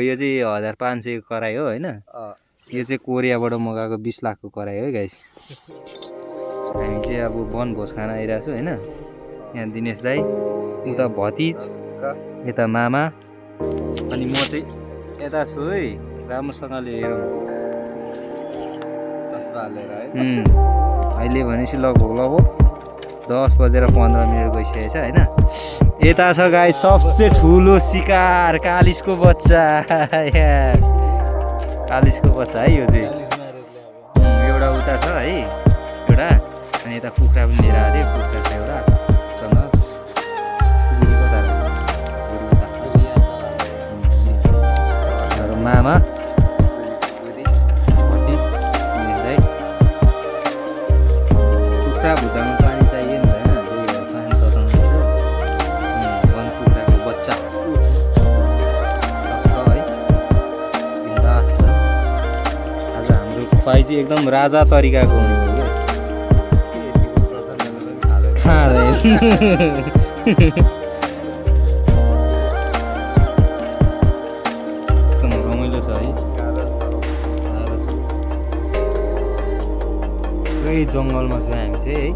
यो चाहिँ 1500 को कराई हो हैन। यो चाहिँ कोरियाबाट मगाएको 20 लाखको कराई हो गाइस। हामी चाहिँ अब वनभोज खान आइरहेको छु हैन। यहाँ दिनेश दाई, उता भतिज, यता मामा, अनि म चाहिँ यता छु है। राम्रोसँगले हेरौँ। अहिले भनेपछि लगभग 10:15 गइसकेको छ हैन। यता छ गाइस सबसे ठुलो शिकार, कालिजको बच्चा। यार कालिजको बच्चा है यो चाहिँ। एउटा उता छ है एउटा, अनि यता कुखुरा पनि लिएर आयो। कुखुरा छ एउटा चन मामा कुखुरा भुटामा पानी चाहियो नि होइन, पानी तताउँदैछ। वन कुखुराको बच्चा है बिन्दास छ। आज हाम्रो खुवाई चाहिँ एकदम राजा तरिकाको हुने हो क्या। खाँदैन एकदम रमाइलो छ है। पुरै जङ्गलमा छ हामी चाहिँ है।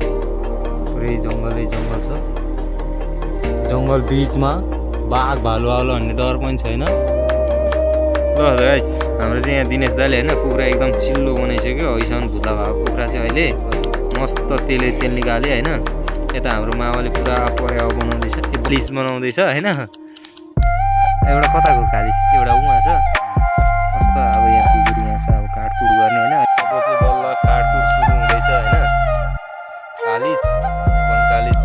पुरै जङ्गलै जङ्गल छ। जङ्गल बिचमा बाघ भालु आउला भन्ने डर पनि छैन। ल गाइस हाम्रो चाहिँ यहाँ दिनेश दाले होइन कुखुरा एकदम चिल्लो बनाइसक्यो। अहिलेसम्म भुता भएको कुखुरा चाहिँ अहिले मस्त तेल निकाल्यो होइन। यता हाम्रो मामाले पुरा परेवा बनाउँदैछ, ब्लिच बनाउँदैछ होइन। एउटा कताको कालिज, एउटा उहाँ छ मस्त। अब यहाँ कुकुर यहाँ छ, अब काटकुट गर्ने होइन। अब चाहिँ बल्ल काटकुट सुरु हुँदैछ होइन। कालिज वन कालिज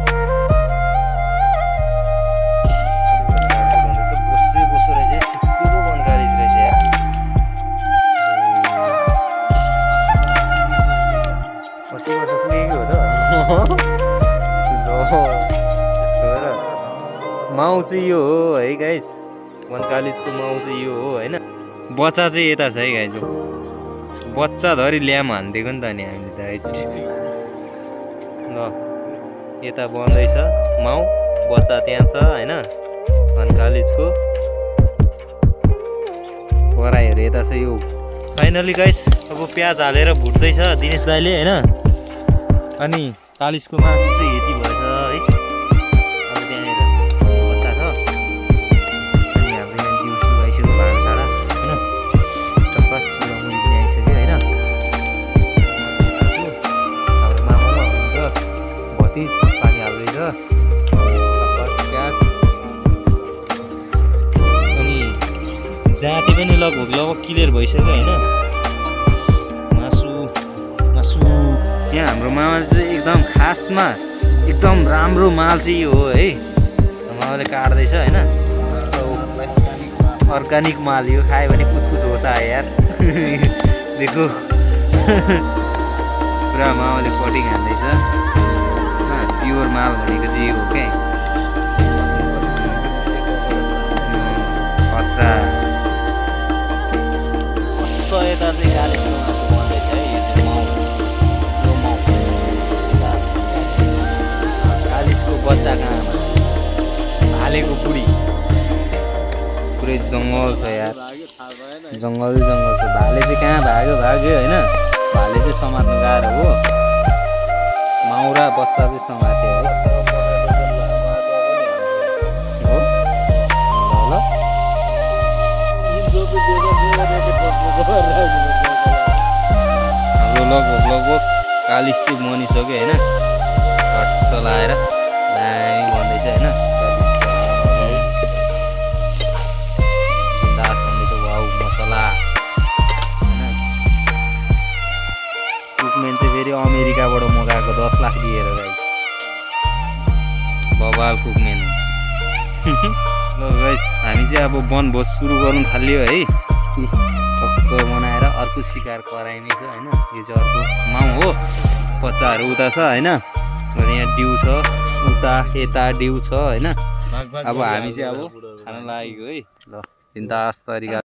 बोसो रहेछ, ठिक्कको वन कालिज रहेछ यार। वर्ष पुगेको हो त। माउ चाहिँ यो हो है गाइज, वन कालिजको माउ चाहिँ यो हो होइन। बच्चा चाहिँ यता छ है गाइज। बच्चा धरि ल्याम हानिदिएको नि त नि हामीले डाइरेक्ट। ल यता बन्दैछ माउ, बच्चा त्यहाँ छ होइन। वन कालिजको कराईहरू यता छ यो। फाइनली गाइस अब प्याज हालेर भुट्दैछ दिनेश दाइले होइन। अनि कालिजको मासु चाहिँ यति भएछ है। अब त्यहाँनिर बच्चा छ। अनि हाम्रो यहाँ दिउँसो आइसक्यो भाँडासाँडा होइन। टक्क चिलाउनु पनि आइसक्यो होइन। हाम्रो मामा हुनुहुन्छ, भतिज पानी हाल्दैछ, प्याज। अनि जाति पनि लगभग क्लियर भइसक्यो होइन। यहाँ हाम्रो मामाले चाहिँ एकदम खासमा एकदम राम्रो माल चाहिँ यो हो है। मामाले काट्दैछ होइन। कस्तो अर्ग्यानिक माल यो, खायो भने कुछ होता है यार। देखो पुरा मामाले कटिङ हान्दैछ। प्योर माल भनेको चाहिँ यो हो क्या। खतरा कस्तो यता चाहिँ कालिजको मासु बन्दैछ है। कालिजको बच्चा कहाँमा भालेको बुढी। पुरै जङ्गल छ यार, जङ्गल छ। भाले चाहिँ कहाँ भाग्यो होइन। भाले चाहिँ समात्नु गाह्रो हो। माउरा बच्चा चाहिँ समात्यो है। हो ल हाम्रो लगभग कालिज चाहिँ बनिसक्यो होइन। घट्ट लाएर दामी बन्दैछ होइन। दास बन्दैछ वाउ मसला होइन। कुकमेन चाहिँ फेरि अमेरिकाबाट मगाएको 10 लाख दिएर गाइस। बबाल कुकमेन। ल गाइस हामी चाहिँ अब वनभोज सुरु गर्नु थाल्यो है। टक्क बनाएर अर्को शिकार कराइने छ होइन। यो चाहिँ अर्को माउ हो। बच्चाहरू उता छ होइन। अनि यहाँ डिउ छ उता, यता डिउ छ होइन। अब हामी चाहिँ अब खान लागेको है। ल बिन्दास तरिका